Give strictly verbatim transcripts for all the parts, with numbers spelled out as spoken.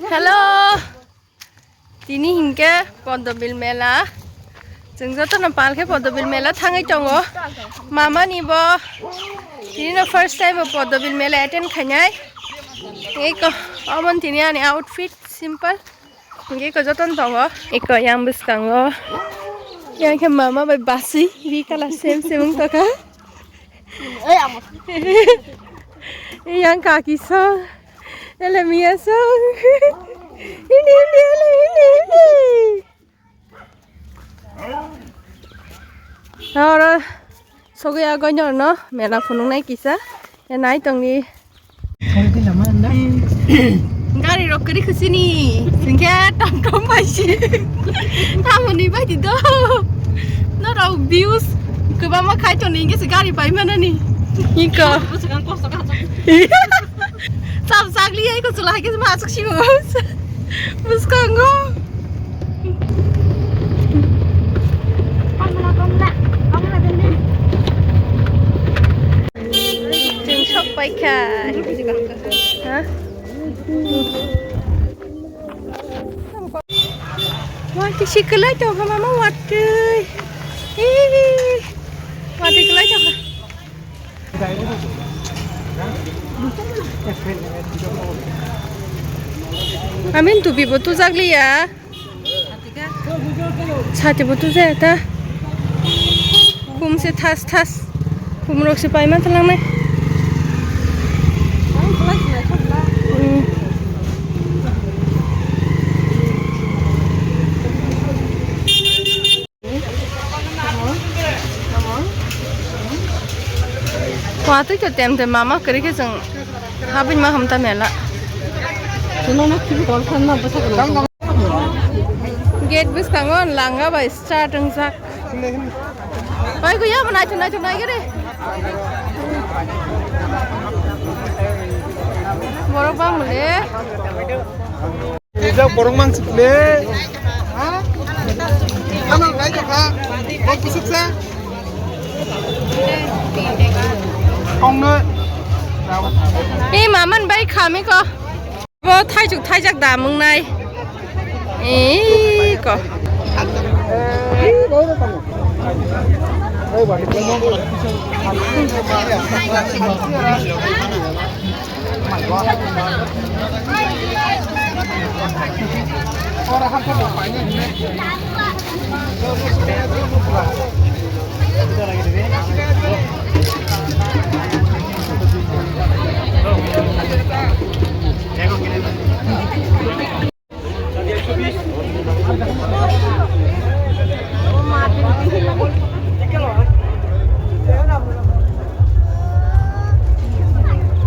Hello. Tini hinkhe Poddobil mela. Chwng jotono pal khe Poddobil mela thangwi tongo. Mama ni bo tini no first time bo Poddobil mela attend khainai. Eko, omo tini ani outfit simple. Hinkhe eko jotono tongo. Eko yang bwskango. Yang khe mama bai basi ri kala sem sem wng tongkha. Yang kaki song. Ele miya song. Hindi, hindi, ele hindi, hindi. Oro sogwi agoi norno mela phunuknai kisa. E nai tongni. Gari rok kwrwi khusini. Singkhe tom tom bai si. Tamoni bai di do. Norok views kwbangma khai tongni hinkhe se gari pai manani. Iko. Sam sagli ai ko chula hai ke ma asuk sibo. Bwskango. Chwng sok paikha. Ha? Watwi si kwlai tongkha mama watwi. Ih, watwi kwlai tongkha. Amin tupi bo tujak liya. Sati bo tujaya ta. Kum se thas thas. Kum rok se paima thalangnai. Hmm. Watwi to tem tem mama kwrwi khe chwng habwi ma hamta mela. Gate bwskango langa bai start wngjak. Oi, kuya, bo naithok naithok nai gede. Borok bang mole. Rijak borok mang sikle. Ano nai jokha. Bok busuk sa. Kongno. Ei maman bai khami ko. Bo thaichuk thaijak da mwngnai. Ei ko.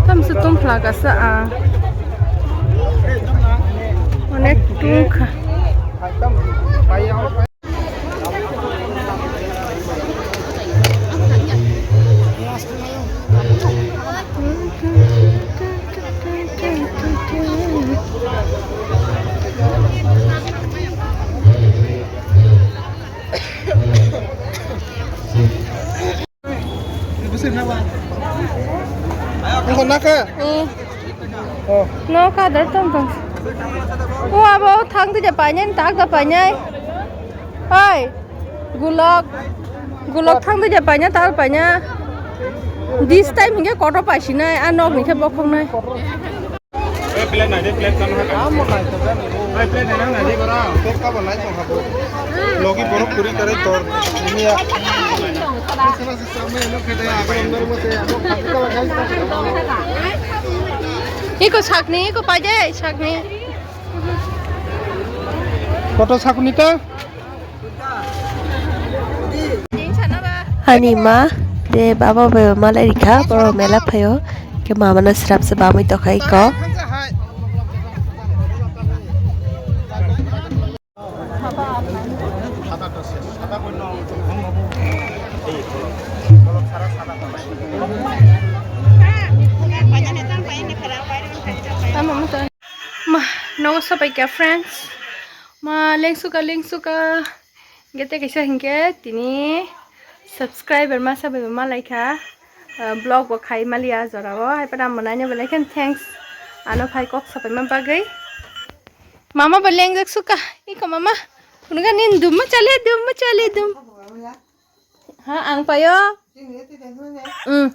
Tamsa tongphla kasa a. Onek tungkha. Nokha naka? Hmm. Oh. Nokha dar tong tong. O abo thang tija painai, tak da painai. Oi, gulok. Gulok thang tija paina, tal paina. This time hinkhe kotor paisinai, a nok hinkhe bokhoknai. Ei plate nai de, plate tamo haka. Amo nai to gani. Ei plate nai nang nai de. Plate ka banai tong habo. Logi borok kuri kare tor. Niya. Iko sakni, iko paje sakni. Koto sakni ta? Ani ma, de baba bai malai rikha, boro mela phaio, ke mama no srap se bamwi tokha iko. Ma, nogo sopaikha friends. Ma, lengsuka, lengsuka. Gete kaisa hinkhe tini subscriber masa bai malaikha. Ah, vlog bo khai maliya jorao. Hai pada mwnai no belai khe thanks. Ano phai kok sapaima bagwi. Mama bo lengjak suka. Iko mama. Phunukha nini dumma chale, dumma chale, dum. Ha, ang payo. Hmm.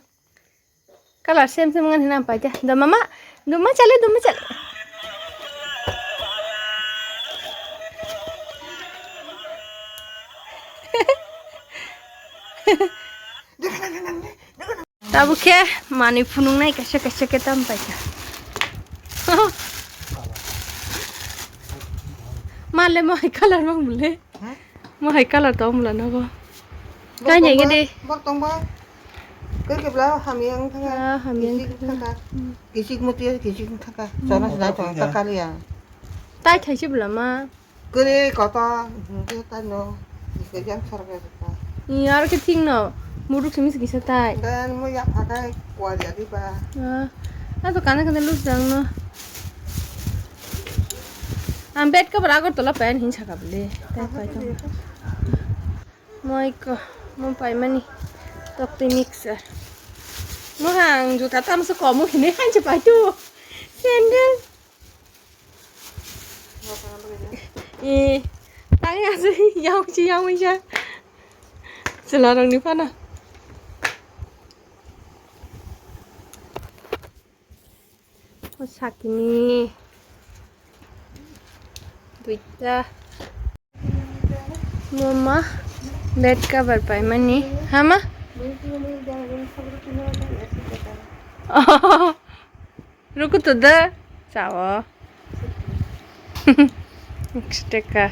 Color same same ngan hinam paja. Do mama, do ma chale, do ma chale. Tabuk khe manwi phunuknai kaisa kaisa khe tam paikha. Male mo hai color mang mole. Mo hai color to mula nogo. Kainai gede. Bor tongba. Kebla hamyang thaka. Ah, hamyang kisik thaka. Kisik muti kisik thaka. Chana sina chana thaka liya. Tai thaisi bula ma. Kere kota, hingke tano, hingke jang sarga jaka. Ni aro khe thik no, muruk simi sigi sa tai. Dan mo ya phatai, kwa dia di ba. Ah, a to kana kana lus dang no. Ang bed cover Agartala pai hin saka bole. Tai pai tong. Moi ko, mo pai mani. Tok te mixer. Mo hang juta tam so komo hine han se pai tu. Sandal. Eh, tang ya sih, yang sih, yang sih. Selarang di mana? Oh, sakini. Duita. Mama, bed cover pai mani. Hama? Ruku tu da. Chao. Ekso taka.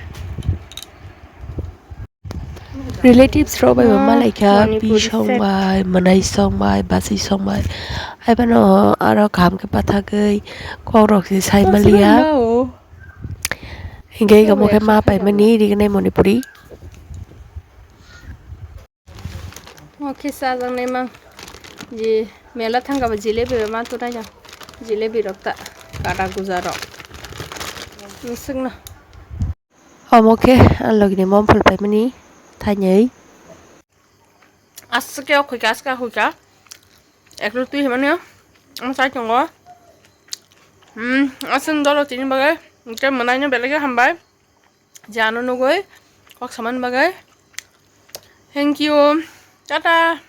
Relatives rok bai bo malaikha, pi song bai, mwnai song bai, basi song bai. Haibano aro kaham khe pathagwi kok rok se sai maliya. Hinkhe omo khe ma paimani rignai Manipuri. Mo khe chajaknai mang. Je mela thangkha ba jilebi bai ma tunai jang. Jilebi rok ta kada guja rok. Misuk no. Omo khe ang logini mom phul paimani thainwi. Aswk khe o khuika, aswk khe khuika. Eklo twi himani omo chai tongo. Hmm, aswk dolo tini bagwi. Hwnkhe mwnaino belai khe hambai. Je ano nugwi kok samani bagwi. Thank you. Tata.